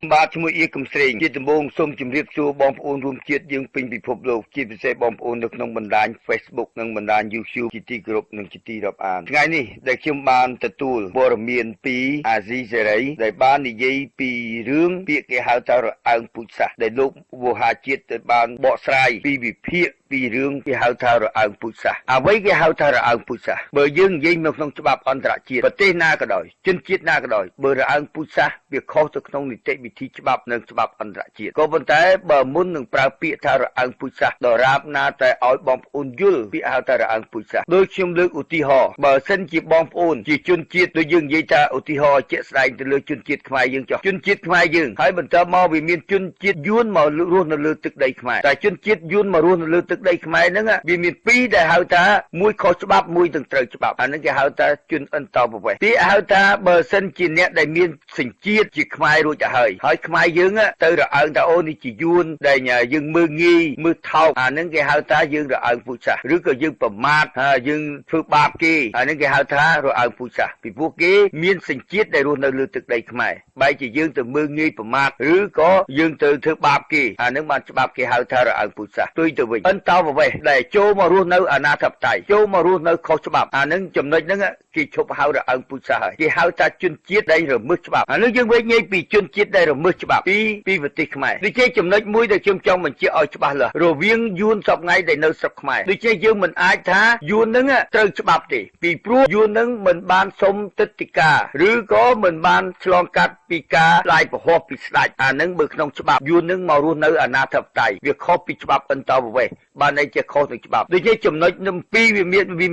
បាទឈ្មោះអៀកំស្រេងជាដំបូងសូមជម្រាបសួរបងប្អូនរួមជាតិយើងពេញពិភពលោកជាពិសេសបងប្អូននៅក្នុងបណ្ដាញ Facebook និងបណ្ដាញ YouTube ជាទីគោរពនិងជាទីរាប់អានថ្ងៃនេះដែលខ្ញុំបានទទួលព័ត៌មានពីអាស៊ីសេរីដែលបាននិយាយពីរឿងពាក្យគេហៅថារអើងពូជសាសន៍ដែលលោកវោហាជាតិដែលបានបកស្រាយពីវិភាគពីរឿងគេហៅថារអើងពូជសាសន៍អ្វីគេហៅថារអើងពូជសាសន៍បើយើងនិយាយនៅក្នុងច្បាប់អន្តរជាតិប្រទេសណាក៏ដោយជនជាតិណាក៏ដោយបើរអើងពូជសាសន៍វាខុសទៅក្នុងនីតិវិធីច្បាប់និងច្បាប់អន្តរជាតិក៏ប៉ុន្តែបើមុននឹងប្រើពាក្យថារអើងពូជសាសន៍ដរាបណាតែឲ្យបងប្អូនយល់ពាក្យហៅថារអើងពូជសាសន៍ដូចខ្ញុំលើកឧទាហរណ៍បើសិនជាបងប្អូនជាជនជាតិដូចយើងនិយាយថាឧទាហរណ៍ជាក់ស្ដែងទៅលើជនជាតិខ្មែរយើងចុះជនជាតិខ្មែរយើងហើយបន្តមកវាមានជនជាតិយួនមករស់នៅលើទឹកដីខ្មែរតែជនជាតិយួនមករស់នៅលើទឹកដីខ្មែរហ្នឹងវាមានពីរដែលហៅថាមួយខុសច្បាប់មួយនឹងត្រូវច្បាប់អាហ្នឹងគេហៅថាជនអន្តោប្រវេសន៍ពាក្យហៅថាបើសិនជាអ្នកដែលមានសញ្ជាតិជាខ្មែររួចទៅហើយហើយខ្មែរយើងទៅរអើងថាអូនេះជាយួនដែលយើងមើលងាយមើលថោកអាហ្នឹងគេហៅថាយើងរអើងពូជសាសន៍ឬក៏យើងប្រមាថយើងធ្វើបាបគេអាហ្នឹងគេហៅថារអើងពូជសាសន៍ពីព្រោះគេមានសញ្ជាតិដែលរស់នៅលើទឹកដីខ្មែរបែរជាយើងទៅមើលងាយប្រមាថឬក៏យើងទៅធ្វើបាបគេអាហ្នឹងបានច្បាប់គេហៅថារអើងពូជសាសន៍ផ្ទុយទៅវិញអន្តោប្រវេសន៍ដែលចូលមករស់នៅអាណាធិបតេយ្យចូលមករស់នៅខុសច្បាប់អាហ្នឹងចំណុចហ្នឹងគេឈប់ហៅរអើងពូជសាសន៍ហើយគេហៅថាជនជាតិដែលរមិសច្បាប់អានេះយើងវិញនិយាយពីជនជាតិដែលរមិសច្បាប់ពីប្រទេសខ្មែរដូចជាចំណុចមួយដែលខ្ញុំចង់បញ្ជាក់ឲ្យច្បាស់លាស់រវាងយួនសពថ្ងៃដែលនៅស្រុកខ្មែរដូចជាយើងមិនអាចថាយួនហ្នឹងត្រូវច្បាប់ទេពីព្រោះយួនហ្នឹងមិនបានសុំទិដ្ឋាការឬក៏មិនបានឆ្លងកាត់ពីការឡាយពហុពីស្ដេចអាហ្នឹងបើក្នុងច្បាប់យួនហ្នឹងមករស់នៅអាណាធិបតេយ្យវាខុសពីច្បាប់អន្តោប្រវេសន៍បានន័យជាខុសនឹងច្បាប់ដូចជាចំណុចនឹងពីរវា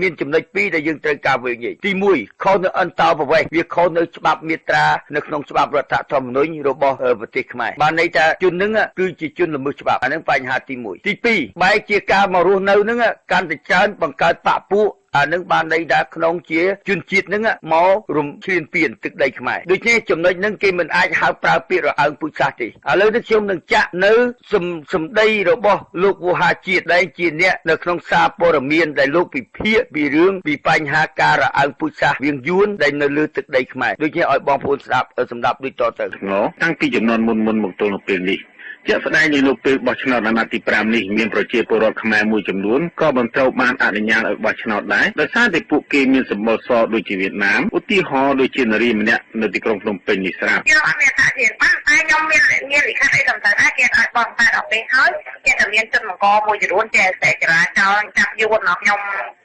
មានចំណុចពីរដែលយើងត្រូវការវិញនិយាយទី1ខុសនៅអន្តោប្រវេសន៍វាខុសនៅច្បាប់មាត្រានៅក្នុងច្បាប់រដ្ឋធម្មនុញ្ញរបស់ប្រទេសខ្មែរបានន័យថាជននឹងគឺជាជនល្មើសច្បាប់អានឹងបញ្ហាទី1ទី2បែរជាការមករស់នៅនឹងកាន់តែច្រើនបង្កើតបពពួកអានឹងបានន័យថាក្នុងជាជនជាតិនឹងមករំឈ្លានពានទឹកដីខ្មែរដូច្នេះចំណុចនឹងគេមិនអាចហៅប្រើពាក្យរអើងពូជសាសន៍ទេឥឡូវនេះខ្ញុំនឹងចាក់នៅសម្ដីរបស់លោកវោហាជាតិដែលជាអ្នកនៅក្នុងសារព័ត៌មានដែលលោកពិភាក្សាពីរឿងពីបញ្ហាការរអើងពូជសាសន៍វៀងយួនដែលនៅលើទឹកដីខ្មែរដូច្នេះឲ្យបងប្អូនស្ដាប់សម្ដាប់ដូចតទៅតាំងពីចំនួនមុនមកទល់នៅពេលនេះជាក់ស្ដែងនៅពេលបោះឆ្នោតអាណត្តិទី5នេះមានប្រជាពលរដ្ឋខ្មែរមួយចំនួនក៏មិនត្រូវបានអនុញ្ញាតឲ្យបោះឆ្នោតដែរដោយសារតែពួកគេមានសម្បុរសដូចជាវៀតណាមឧទាហរណ៍ដូចជានារីម្នាក់នៅទីក្រុងភ្នំពេញនេះស្រាប់ខ្ញុំអត់មានថាជាបានតែខ្ញុំមានលិខិតអីសំខាន់ដែរគេឲ្យបោះតែដល់ពេលហើយគេតែមានជនបង្កមួយចំនួនចេះតែចរាចរណ៍ចាប់យួនរបស់ខ្ញុំ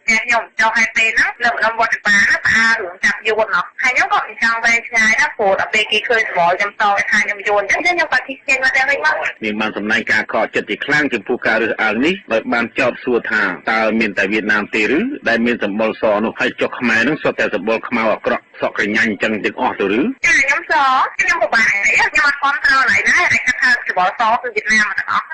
ខ្ញុំចង់ឲ្យពេលហ្នឹងនៅម្ដុំវត្តបាផ្អារឿងចាប់យួនណោះហើយខ្ញុំក៏មិនចង់វែងឆ្ងាយដែរព្រោះដល់ពេលគេឃើញសម្បុរខ្ញុំតថាខ្ញុំយួនអញ្ចឹងខ្ញុំក៏ជិះចេញមកតែវិញមកនាងបានសម្ដែងការខកចិត្តជាខ្លាំងចំពោះការរើសអើងនេះដោយបានចោទសួរថាតើមានតែវៀតណាមទេឬដែលមានសម្បុរសនោះហើយចុះខ្មែរនឹងសុទ្ធតែសម្បុរខ្មៅអាក្រក់សក់ក្រញាញ់អញ្ចឹងទាំងអស់ទៅឬចាខ្ញុំសខ្ញុំពិបាកអីខ្ញុំអត់គាំទ្រឡើយណាតែគាត់ថាសម្បុរសគឺវៀតណាមទាំងអស់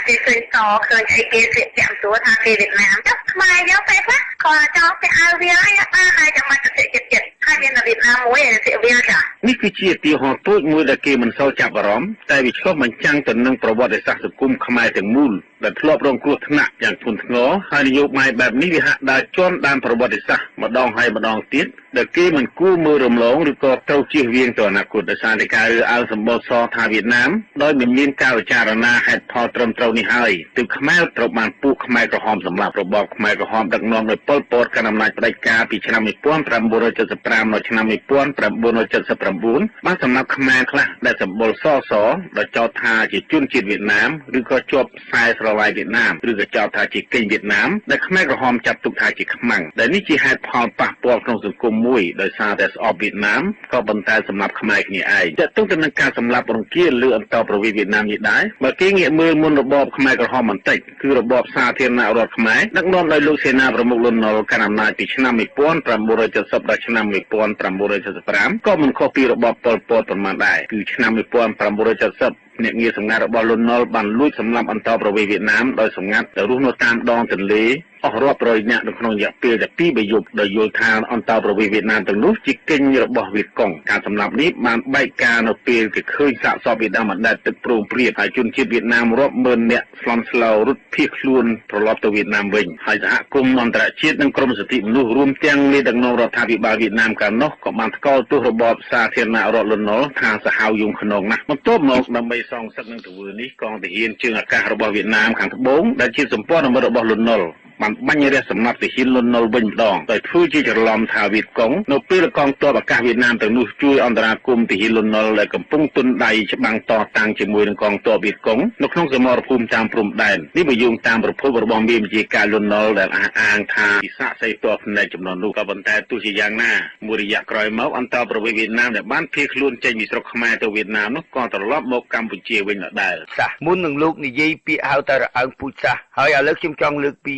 គេឃើញសឃើញអីគេស្លៀកពាក់សួរថាគេវៀតណាមចុះខ្មែរយើងពេលខ្លះគាត់ចង់ពាក់អាវវាហើយអត់បានហើយចាំបាច់ទៅស្លៀកចិត្តហើយមានតែវៀតណាមមួយស្លៀកវាចានេះគឺជាឧទាហរណ៍តូចមួយដែលគេមិនសូវចាប់អារម្មណ៍តែវាឆ្លុះបញ្ចាំងទៅនឹងប្រវត្តិសាស្ត្រសង្គមខ្មែរទាំងមូលដែលធ្លាប់រងគ្រោះថ្នាក់យ៉ាងធ្ងន់ធ្ងរហើយនយោបាយបែបនេះវាហាក់ដើរជាន់តាមប្រវត្តិសាស្ត្រម្ដងហើយម្ដងទៀតដែលគេមិនគួរមើលរំលងឬក៏ត្រូវជៀសវាងទៅអនាគតដោយសារតែការរើសអើងសម្បុរសថាវៀតណាមដោយមិនមានការពិចារណាហេតុផលត្រឹមត្រូវនេះហើយទើបខ្មែរត្រូវបានពួកខ្មែរក្រហមសម្លាប់របបខ្មែរក្រហមដឹកនាំដោយប៉ុលពតកាន់អំណាចផ្ដាច់ការពីឆ្នាំ1975ដល់ឆ្នាំ1979បានសម្លាប់ខ្មែរខ្លះដែលសម្បុរសសដោយចោទថាជាជនជាតិវៀតណាមឬក៏ជាប់ខ្សែស្រឡាយវៀតណាមឬក៏ចោទថាជាកេងវៀតណាមដែលខ្មែរក្រហមចាត់ទុកថាជាខ្មាំងដែលនេះជាហេតុផលប៉ះពាល់ក្នុងសង្គមមួយដោយសារតែស្អប់វៀតណាមក៏ប៉ុន្តែសម្លាប់ខ្មែរគ្នាឯងទាក់ទងទៅនឹងការសម្លាប់រង្គាលលើអន្តោប្រវេសន៍វៀតណាមនេះដែរបើគេងាកមើលមុនរបបខ្មែរក្រហមបន្តិចគឺរបបសាធារណរដ្ឋខ្មែរដឹកនាំដោយលោកសេនាប្រមុខលន់នល់កាន់អំណាចពីឆ្នាំ1970ដល់ឆ្នាំ1975ក៏មិនខុសពីរបបប៉ុលពតប៉ុន្មានដែរគឺឆ្នាំ1970ភ្នាក់ងារសម្ងាត់របស់លន់នល់បានលួចសម្លាប់អន្តោប្រវេសន៍វៀតណាមដោយសម្ងាត់ដែលរស់នៅតាមដងទន្លេ អស់រាប់រយនាក់នៅក្នុងរយៈពេលតែ2 3យប់ដោយយល់ថាអន្តោប្រវេសន៍វៀតណាមទាំងនោះជាគិញរបស់វៀតកុងការសម្លាប់នេះបានបែកការនៅពេលគេឃើញសាកសពវៀតណាមអណ្ដែតទឹកព្រោងព្រាតហើយជនជាតិវៀតណាមរាប់ម៉ឺននាក់ស្លន់ស្លោរត់ភៀសខ្លួនត្រឡប់ទៅវៀតណាមវិញហើយសហគមន៍អន្តរជាតិនិងក្រុមសិទ្ធិមនុស្សរួមទាំងមេដឹកនាំរដ្ឋាភិបាលវៀតណាមកាលនោះក៏បានថ្កោលទោសរបបសាធារណរដ្ឋលន់នល់ថាសាហាវយង់ខ្នងណាស់បន្ទាប់មកដើម្បីសងសឹកនឹងទង្វើនេះកងទាហានជើងអាកាសរបស់វៀតណាមខាងត្បូងដែលជាសម្ព័ន្ធមិត្តរបស់លន់នល់បានបាញ់រះសម្លាប់ទាហានលន់នល់វិញម្ដងដោយធ្វើជាច្រឡំថាវៀតកុងនៅពេលកងទ័ពអាកាសវៀតណាមទាំងនោះជួយអន្តរាគមន៍ទាហានលន់នល់ដែលកំពុងទុនដៃច្បាំងតតាំងជាមួយនឹងកងទ័ពវៀតកុងនៅក្នុងសមរភូមិតាមព្រំដែននេះបើយោងតាមប្រភពរបស់មេបញ្ជាការលន់នល់ដែលអះអាងថាពិសាកសីទ័ពផ្នែកចំនួននោះក៏ប៉ុន្តែទោះជាយ៉ាងណាមួយរយៈក្រោយមកអន្តោប្រវេសន៍វៀតណាមដែលបានភៀសខ្លួនចេញពីស្រុកខ្មែរទៅវៀតណាមនោះក៏ត្រឡប់មកកម្ពុជាវិញដដែលសាសមុននឹងលោកនិយាយពាក្យហៅថារអើងពូជសាសហើយឥឡូវខ្ញុំចង់លើកពី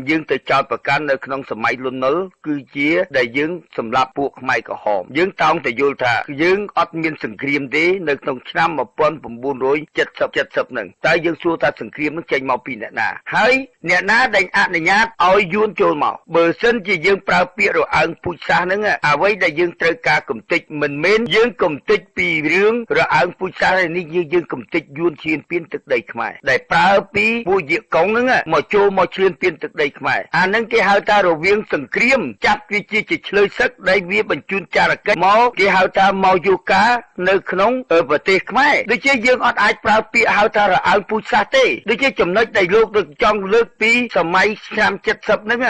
យើងទៅចោតប្រកាន់នៅក្នុងសម័យលន់នល់គឺជាដែលយើងសម្លាប់ពួកខ្មែរក្រហមយើងតោងតែយល់ថាយើងអត់មានសង្គ្រាមទេនៅក្នុងឆ្នាំ1970 70ហ្នឹងតែយើងសួរថាសង្គ្រាមហ្នឹងចេញមកពីអ្នកណាហើយអ្នកណាដែលអនុញ្ញាតឲ្យយួនចូលមកបើសិនជាយើងប្រើពាក្យរអើងពូជសាសហ្នឹងអ្វីដែលយើងត្រូវការកំទេចមិនមែនយើងកំទេចពីរឿងរអើងពូជសាសនេះយើងកំទេចយួនឈ្លានពានទឹកដីខ្មែរដែលប្រើពីពួកយៀកកុងហ្នឹងមកចូលមកឈ្លានពានទឹកដីខ្មែរអាហ្នឹងគេហៅថារវាងសង្គ្រាមចាប់វាជាឆ្លើយសឹកដែលវាបញ្ជូនចារកិច្ចមកគេហៅថាមកយោការនៅក្នុងប្រទេសខ្មែរដូចជាយើងអត់អាចប្រើពាក្យហៅថារអើងពូជសាសន៍ទេដូចជាចំណុចដែលលោកចង់លើកពីសម័យឆ្នាំ70ហ្នឹង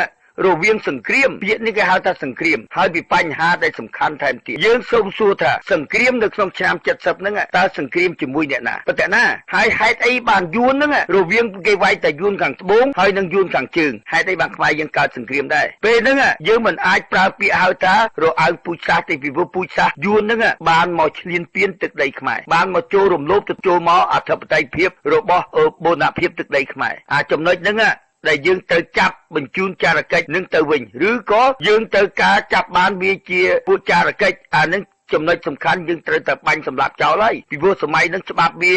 រវាងសង្គ្រាមពាក្យនេះគេហៅថាសង្គ្រាមហើយពីបញ្ហាដែលសំខាន់ថែមទៀតយើងសូមសួរថាសង្គ្រាមនៅក្នុងឆ្នាំ70ហ្នឹងតើសង្គ្រាមជាមួយអ្នកណាប៉ុន្តែណាហើយហេតុអីបានយួនហ្នឹងរវាងគេវាយតែយួនខាងត្បូងហើយនិងយួនខាងជើងហេតុអីបានខ្មែរយើងកើតសង្គ្រាមដែរពេលហ្នឹងយើងមិនអាចប្រើពាក្យហៅថារអើងពូជសាសន៍ទេពីព្រោះពូជសាសន៍យួនហ្នឹងបានមកឈ្លានពានទឹកដីខ្មែរបានមកចូលរំលោភទៅចូលមកអធិបតេយ្យភាពរបស់បូរណភាពទឹកដីខ្មែរអាចំណុចហ្នឹងដែលយើងត្រូវចាប់បញ្ជូនចារកិច្ចនឹងទៅវិញឬក៏យើងត្រូវការចាប់បានវាជាពួកចារកិច្ចអានឹងចំណុចសំខាន់យើងត្រូវតែបាញ់សម្លាប់ចោលហើយពីព្រោះសម័យនឹងច្បាប់វា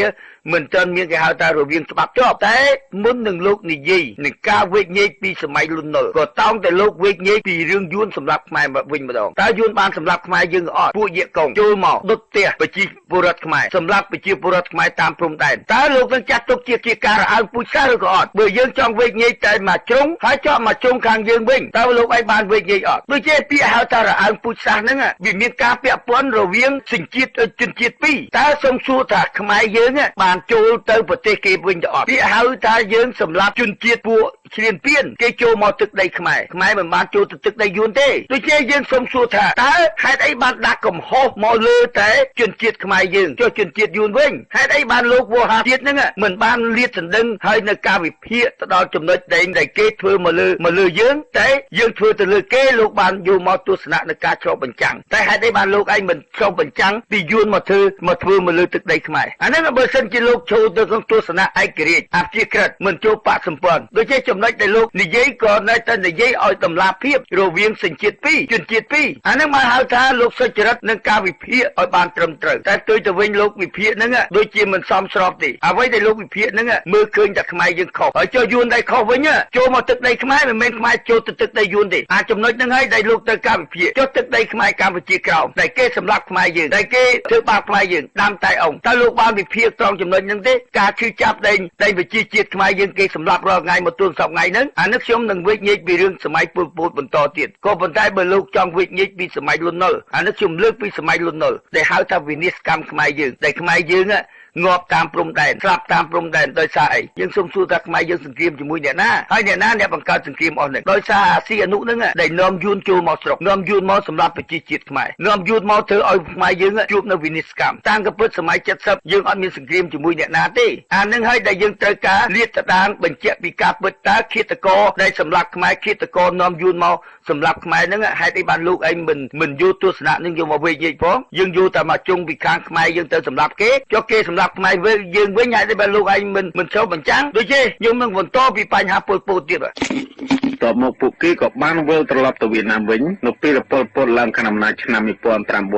មិនទាន់មានគេហៅថារវាងច្បាប់ជាប់តែមុននឹងលោកនិយាយនឹងការវេកញែកពីសម័យលន់នល់ក៏តោងតែលោកវេកញែកពីរឿងយួនសម្លាប់ខ្មែរវិញម្ដងតើយួនបានសម្លាប់ខ្មែរយើងអត់ពួកយៀកកុងចូលមកដុតផ្ទះប្រជាពលរដ្ឋខ្មែរសម្លាប់ប្រជាពលរដ្ឋខ្មែរតាមព្រំដែនតើលោកនឹងចាត់ទុកជាការរអើងពូជសាសន៍ឬក៏អត់បើយើងចង់វេកញែកតែមកជ្រុងហើយចောက်មកជ្រុងខាងយើងវិញតើលោកឯងបានវេកញែកអត់ដូចជាពាក្យហៅថារអើងពូជសាសន៍ហ្នឹងវាមានការពាក់ព័ន្ធរវាងសញ្ជាតិជនជាតិពីរតើសូមសួរថាខ្មែរយើងបានចូលទៅប្រទេសគេវិញទៅអត់ពាក្យហៅថាយើងសម្លាប់ជនជាតិពួកឈ្លានពានគេចូលមកទឹកដីខ្មែរខ្មែរមិនបានចូលទៅទឹកដីយួនទេដូច្នេះយើងសូមសួរថាតើហេតុអីបានដាក់កំហុសមកលើតែជនជាតិខ្មែរយើងចុះជនជាតិយួនវិញហេតុអីបានលោកវោហាជាតិហ្នឹងមិនបានលាតសន្ធឹងហើយនៅការវិភាគទៅដល់ចំណុចដែលគេធ្វើមកលើយើងតែយើងធ្វើទៅលើគេលោកបានយកមកទស្សនៈនៅការឆ្លុះបញ្ចាំងតែហេតុអីបានលោកឯងមិនឆ្លុះបញ្ចាំងពីយួនមកធ្វើមកលើទឹកដីខ្មែរអាហ្នឹងបើសិនជាលោកចូលទៅក្នុងទស្សនៈឯករាជ្យអព្យាក្រឹតមិនចូលបកសម្ព័ន្ធដូចជាចំណុចដែលលោកនិយាយក៏នៅតែនិយាយឲ្យតម្លាភាពរវាងសញ្ជាតិពីរជនជាតិពីរអាហ្នឹងមកហៅថាលោកសុចរិតនឹងការវិភាគឲ្យបានត្រឹមត្រូវតែផ្ទុយទៅវិញលោកវិភាគហ្នឹងដូចជាមិនសមស្របទេអ្វីដែលលោកវិភាគហ្នឹងមើលឃើញតែខ្មែរយើងខុសហើយចុះយួនដែលខុសវិញចូលមកទឹកដីខ្មែរមិនមែនខ្មែរចូលទៅទឹកដីយួនទេអាចំណុចហ្នឹងហើយដែលលោកត្រូវការវិភាគចុះទឹកដីខ្មែរកម្ពុជាក្រោមដែលគេសម្លាប់ខ្មែរយើងដែលគេធ្វើបាបខ្មែរយើងដាំតែអង្គតើលោកបានវិភាគត្រង់ចំណុចហ្នឹងទេការឈឺចាប់ដែលប្រជាជាតិខ្មែរយើងគេសម្លាប់រាល់ថ្ងៃមកទល់សប្តាហ៍ថ្ងៃហ្នឹងអានេះខ្ញុំនឹងវេកញែកពីរឿងសម័យពលពតបន្តទៀតក៏ប៉ុន្តែបើលោកចង់វេកញែកពីសម័យលន់នល់អានេះខ្ញុំលើកពីសម័យលន់នល់ដែលហៅថាវិនាសកម្មខ្មែរយើងដែលខ្មែរយើងងាប់តាមព្រំដែនស្លាប់តាមព្រំដែនដោយសារអីយើងសូមសួរថាខ្មែរយើងសង្គ្រាមជាមួយអ្នកណាហើយអ្នកណាអ្នកបង្កើតសង្គ្រាមអស់នេះដោយសារអាស៊ីអនុហ្នឹងដែលនាំយួនចូលមកស្រុកនាំយួនមកសម្រាប់ប្រជាជាតិខ្មែរនាំយួនមកធ្វើឲ្យខ្មែរយើងជួបនៅវិនាសកម្មតាមកពិតសម័យ70យើងអត់មានសង្គ្រាមជាមួយអ្នកណាទេអានឹងហើយដែលយើងត្រូវការលាតត្រដាងបញ្ជាក់ពីការពិតតើឃាតករដែលសម្លាប់ខ្មែរឃាតករនាំយួនមកសម្លាប់ខ្មែរហ្នឹងហេតុអីបានលោកឯងមិនយកទស្សនៈនឹងយកមកវេកញែកផងយើងយកតែមកជុំពីខាងខ្មែរយើងទៅសម្លាប់គេចុះគេសម្លា លាប់ខ្មែរវិញយើងវិញហើយតែលោកឯងមិនចូលបញ្ចាំងដូចទេខ្ញុំនឹងបន្តពីបញ្ហាពលពតទៀតបាទ តបមកពួកគេក៏បានវិលត្រឡប់ទៅវៀតណាមវិញនៅពេលប៉ុលពតឡើងកាន់អំណាចឆ្នាំ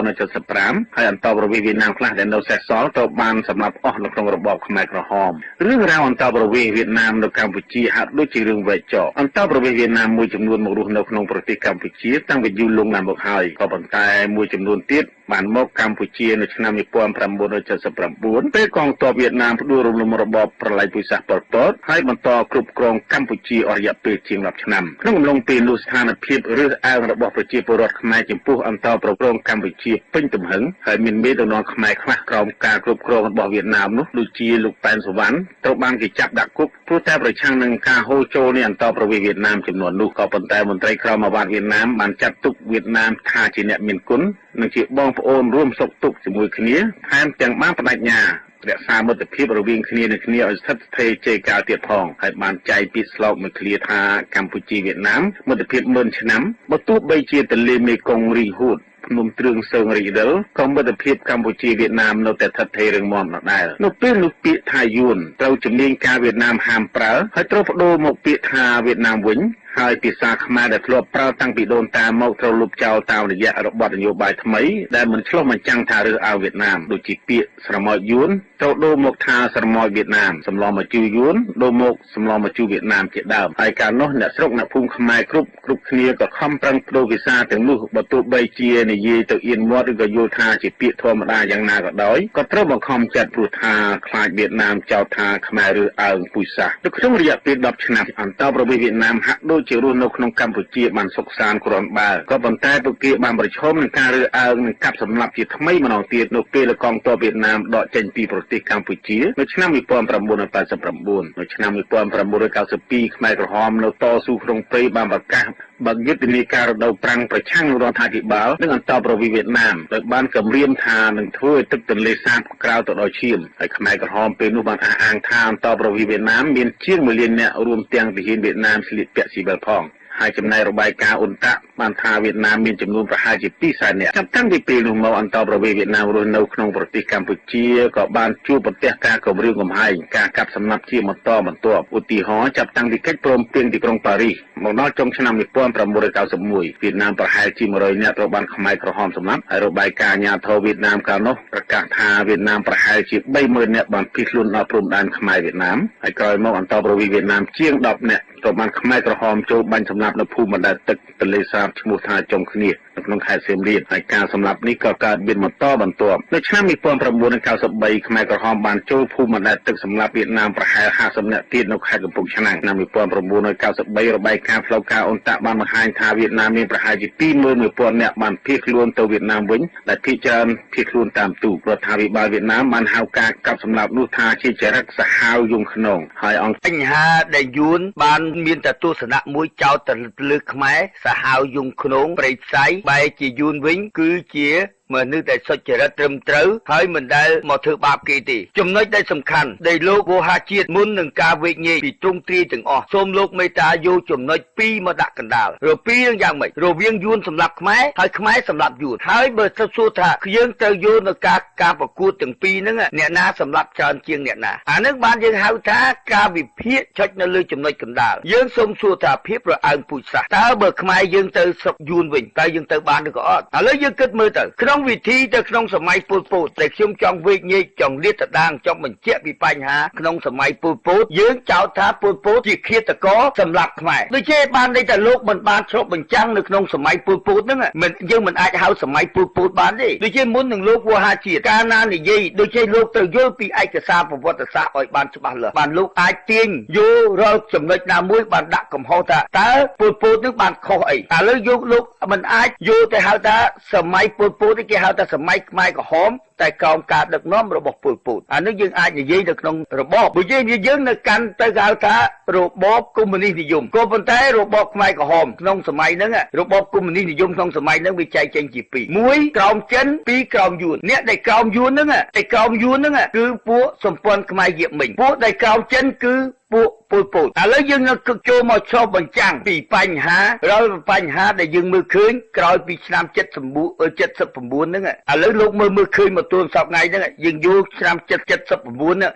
1975ហើយអន្តោប្រវេសន៍វៀតណាមខ្លះដែលនៅសេសសល់ត្រូវបានសម្លាប់អស់នៅក្នុងរបបខ្មែរក្រហមរឿងរ៉ាវអន្តោប្រវេសន៍វៀតណាមនៅកម្ពុជាហាក់ដូចជារឿងវែកចកអន្តោប្រវេសន៍វៀតណាមមួយចំនួនមករស់នៅក្នុងប្រទេសកម្ពុជាតាំងពីយូរលង់ណាស់មកហើយក៏ប៉ុន្តែមួយចំនួនទៀតបានមកកម្ពុជានៅឆ្នាំ1979ពេលកងទ័ពវៀតណាមផ្ដួលរំលំរបបប្រល័យពូជសាសន៍ប៉ុលពតហើយបន្តគ្រប់គ្រងកម្ពុជាអស់រយៈពេលជាង10ឆ្នាំក្នុងអំឡុងពេលនោះស្ថានភាពរើសអើងរបស់ប្រជាពលរដ្ឋខ្មែរចំពោះអន្តោប្រវេសន៍កម្ពុជាពេញទំហឹងហើយមានមេដឹកនាំខ្មែរខ្លះក្រោមការគ្រប់គ្រងរបស់វៀតណាមនោះដូចជាលោកប៉ែនសុវណ្ណត្រូវបានគេចាប់ដាក់គុកព្រោះតែប្រឆាំងនឹងការហូរចូលនៃអន្តោប្រវេសន៍វៀតណាមចំនួននោះក៏ប៉ុន្តែមន្ត្រីក្រមអាវ៉ាត់វៀតណាមបានចាត់ទុកវៀតណាមថាជាអ្នកមានគុណនិងជាបងប្អូនរួមសុខទុក្ខជាមួយគ្នាថែមទាំងបានបដិញ្ញារក្សាមិត្តភាពរវាងគ្នានឹងគ្នាឲ្យស្ថិតស្ថេរជ័យកាលទៀតផងហើយបានចែកពាក្យស្លោកមួយឃ្លាថាកម្ពុជាវៀតណាមមិត្តភាពម៉ឺនឆ្នាំបើទោះបីជាទន្លេមេគង្គរីងហួតភ្នំទ្រឿងសើងរីករិលក៏មិត្តភាពកម្ពុជាវៀតណាមនៅតែស្ថិតស្ថេររឹងមាំដដែលនៅពេលនោះពាក្យថាយួនត្រូវជំនាញការវៀតណាមហាមប្រើហើយត្រូវប្ដូរមកពាក្យថាវៀតណាមវិញហើយភាសាខ្មែរដែលធ្លាប់ប្រើតាំងពីដូនតាមកត្រូវលុបចោលតាមរយៈរបបនយោបាយថ្មីដែលមិនឆ្លុះបញ្ចាំងថារើសអើងវៀតណាមដូចជាពាក្យស្រមោចយួនត្រូវដូរមកថាស្រមោចវៀតណាមសម្លម្ជូរយួនដូរមកសម្លម្ជូរវៀតណាមជាដើមហើយកាលនោះអ្នកស្រុកអ្នកភូមិខ្មែរគ្រប់គ្នាក៏ខំប្រឹងប្ដូរភាសាទាំងនោះបើទោះបីជានិយាយទៅអៀនមាត់ឬក៏យល់ថាជាពាក្យធម្មតាយ៉ាងណាក៏ដោយក៏ត្រូវបង្ខំចិត្តព្រោះថាខ្លាចវៀតណាមចោទថាខ្មែររើសអើងពូជសាសន៍នៅក្នុងរយៈពេល10ឆ្នាំអន្តោប្រវេសន៍វៀតណាមហាក់ដូចជារស់នៅក្នុងកម្ពុជាបានសុខសាន្តគ្រាន់បើក៏ប៉ុន្តែពួកគេបានប្រឈមនឹងការរើសអើងនិងកាប់សម្លាប់ជាថ្មីម្ដងទៀតនៅពេលកងទ័ពវៀតណាមដកចេញពីប្រទេសកម្ពុជានៅឆ្នាំ1989នៅឆ្នាំ1992ខ្មែរក្រហមនៅតស៊ូក្នុងព្រៃបានប្រកាសបើកយុទ្ធនាការរដូវប្រាំងប្រឆាំងនឹងរដ្ឋាភិបាលនិងអន្តោប្រវេសន៍វៀតណាមដោយបានគម្រាមថានឹងធ្វើឲ្យទឹកទន្លេសាបក្រៅទៅដោយឈាមហើយខ្មែរក្រហមពេលនោះបានអះអាងថាអន្តោប្រវេសន៍វៀតណាមមានជាង1លាននាក់រួមទាំងទាហានវៀតណាមស្លៀកពាក់ស៊ីវិលផងហើយចំណែករបាយការណ៍អ៊ុនតាក់បានថាវៀតណាមមានចំនួនប្រហែលជា2សែននាក់ចាប់តាំងពីពេលនោះមកអន្តោប្រវេសន៍វៀតណាមរស់នៅក្នុងប្រទេសកម្ពុជាក៏បានជួបប្រទះការគំរាមកំហែងការកាប់សម្លាប់ជាបន្តបន្ទាប់ឧទាហរណ៍ចាប់តាំងពីកិច្ចព្រមព្រៀងទីក្រុងប៉ារីសមកដល់ចុងឆ្នាំ1991វៀតណាមប្រហែលជា100នាក់ត្រូវបានខ្មែរក្រហមសម្លាប់ហើយរបាយការណ៍អាជ្ញាធរវៀតណាមកាលនោះប្រកាសថាវៀតណាមប្រហែលជា30000នាក់បានភៀសខ្លួនដល់ព្រំដែនខ្មែរវៀតណាមហើយក្រោយមកអន្តោប្រវេសន៍វៀតណាមជាង10នាក់ត្រូវបានខ្មែរក្រហមចូលបាញ់សម្លាប់នៅភូមិបណ្ដែតទឹកទន្លេសាបឈ្មោះថាចុងគ្នានៅក្នុងខេត្តសៀមរាបហើយការសម្លាប់នេះក៏កើតមានបន្តបន្ទាប់នៅឆ្នាំ1993ខ្មែរក្រហមបានចូលភូមិបណ្ដែតទឹកសម្លាប់វៀតណាមប្រហែល50នាក់ទៀតនៅខេត្តកំពង់ឆ្នាំងឆ្នាំ1993របាយការណ៍ផ្លូវការអ៊ុនតាក់បានបង្ហាញថាវៀតណាមមានប្រហែលជា21000នាក់បានភៀសខ្លួនទៅវៀតណាមវិញដែលភាគច្រើនភៀសខ្លួនតាមទូករដ្ឋាភិបាលវៀតណាមបានហៅការកាប់សម្លាប់នោះថាជាចរិតសាហាវយង់ខ្នងហើយអង្គបញ្ហាដែលយួនបានមានតែទស្សនៈមួយចោទទៅលើខ្មែរសាហាវយង់ខ្នងព្រៃផ្សៃបែរជាយួនវិញគឺជាមនុស្សដែលសុចរិតត្រឹមត្រូវហើយមិនដែលមកធ្វើបាបគេទេចំណុចដែលសំខាន់ដែលលោកវោហាជាតិមុននឹងការវេកញែកពីទ្រង់ទ្រាយទាំងអស់សូមលោកមេត្តាយកចំណុច2មកដាក់កណ្ដាលរពីរនឹងយ៉ាងម៉េចរវាងយួនសម្រាប់ខ្មែរហើយខ្មែរសម្រាប់យួនហើយបើសួរថាយើងត្រូវយកនៅការប្រកួតទាំងពីរហ្នឹងអ្នកណាសម្រាប់ច្រើនជាងអ្នកណាអានឹងបានយើងហៅថាការវិភាគចុចនៅលើចំណុចកណ្ដាលយើងសូមសួរថាភាពរអើងពូជសាសន៍តើបើខ្មែរយើងទៅស្រុកយួនវិញតើយើងទៅបានឬក៏អត់ឥឡូវយើងគិតមើលទៅក្នុងវិធីទៅក្នុងសម័យពលពតតែខ្ញុំចង់វេកញែកចង់លាតត្រដាងចង់បញ្ជាក់ពីបញ្ហាក្នុងសម័យពលពតយើងចោទថាពលពតជាឃាតករសម្រាប់ខ្មែរដូចជាបានន័យថាលោកមិនបានឆ្លុះបញ្ចាំងនៅក្នុងសម័យពលពតហ្នឹងមិនយើងមិនអាចហៅសម័យពលពតបានទេដូចជាមុននឹងលោកវោហាជាតិកាលណានិយាយដូចជាលោកត្រូវយល់ពីឯកសារប្រវត្តិសាស្ត្រឲ្យបានច្បាស់លាស់បានលោកអាចទាញយករាល់ចំណុចណាមួយបានដាក់កំហុសថាតើពលពតនឹងបានខុសអីឥឡូវយកលោកមិនអាចយកទៅហៅថាសម័យពលពតគេហៅថាសម័យខ្មែរក្រហមតែក្រោមការដឹកនាំរបស់ពលពតអានេះយើងអាចនិយាយនៅក្នុងរបបព្រោះយើងនៅកាន់ទៅគេហៅថារបបកុម្មុយនីសនិយមក៏ប៉ុន្តែរបបខ្មែរក្រហមក្នុងសម័យហ្នឹងរបបកុម្មុយនីសនិយមក្នុងសម័យហ្នឹងវាចែកចេញជាពីរមួយក្រោមចិនពីរក្រោមយួនអ្នកដែលក្រោមយួនហ្នឹងតែក្រោមយួនហ្នឹងគឺពួកសម្ព័ន្ធខ្មែរយៀកមិញពួកដែលក្រោមចិនគឺ ពួកពលពតឥឡូវយើងនឹងចូលមកឆ្លុះបញ្ចាំងពីបញ្ហារាល់បញ្ហាដែលយើងមើលឃើញក្រោយពីឆ្នាំ79ហ្នឹងឥឡូវលោកមើលឃើញមកទួលសពថ្ងៃហ្នឹងយើងយកឆ្នាំ79ហ្នឹង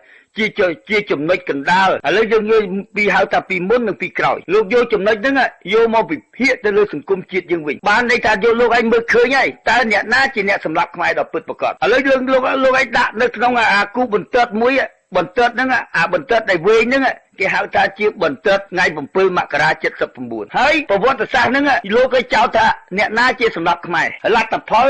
ជាចំណុចកណ្ដាលឥឡូវយើងយកពីហៅថាពីមុននិងពីក្រោយលោកយកចំណុចហ្នឹងយកមកវិភាគទៅលើសង្គមជាតិយើងវិញបានន័យថាយកលោកឯងមើលឃើញហើយតើអ្នកណាជាអ្នកសម្លាប់ខ្មែរដ៏ពិតប្រាកដឥឡូវយើងលោកឯងដាក់នៅក្នុងអាគូបន្ទាត់មួយបន្ទាត់ហ្នឹងអាបន្ទាត់ដែលវែងហ្នឹងគេហៅថាជាបន្ទាត់ថ្ងៃ7មករា79ហើយប្រវត្តិសាស្ត្រហ្នឹងលោកគេចោទថាអ្នកណាជាសម្រាប់ខ្មែរលទ្ធផល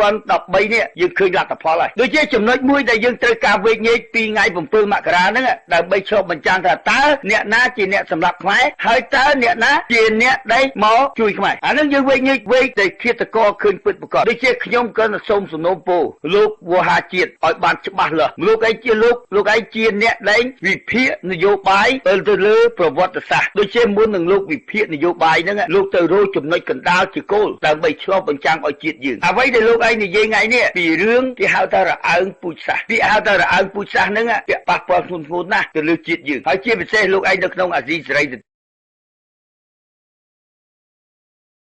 2013នេះយើងឃើញលទ្ធផលហើយដូចជាចំណុចមួយដែលយើងត្រូវការវេកញែកពីថ្ងៃ7មករាហ្នឹងដើម្បីឆ្លុះបញ្ចាំងថាតើអ្នកណាជាអ្នកសម្រាប់ខ្មែរហើយតើអ្នកណាជាអ្នកដែលមកជួយខ្មែរអាហ្នឹងយើងវេកញែកវេកតែឃាតករឃើញពិតប្រាកដដូចជាខ្ញុំក៏សូមសំណូមពរលោកវោហាជាតិឲ្យបានច្បាស់លាស់លោកឯងជាលោកឯងជាអ្នកដែលវិភាគនយោបាយទៅលើប្រវត្តិសាស្ត្រដូចជាមុននឹងលោកវិភាគនយោបាយហ្នឹងលោកទៅរកចំណុចកណ្ដាលជាគោលដើម្បីឆ្លុះបញ្ចាំងឲ្យជាតិយើងអ្វីដែលលោកឯងនិយាយថ្ងៃនេះពីរឿងគេហៅថារអើងពូជសាសន៍ពាក្យហៅថារអើងពូជសាសន៍ហ្នឹងពាក្យប៉ះពាល់ធ្ងន់ធ្ងរណាស់ទៅលើជាតិយើងហើយជាពិសេសលោកឯងនៅក្នុងអាស៊ីសេរី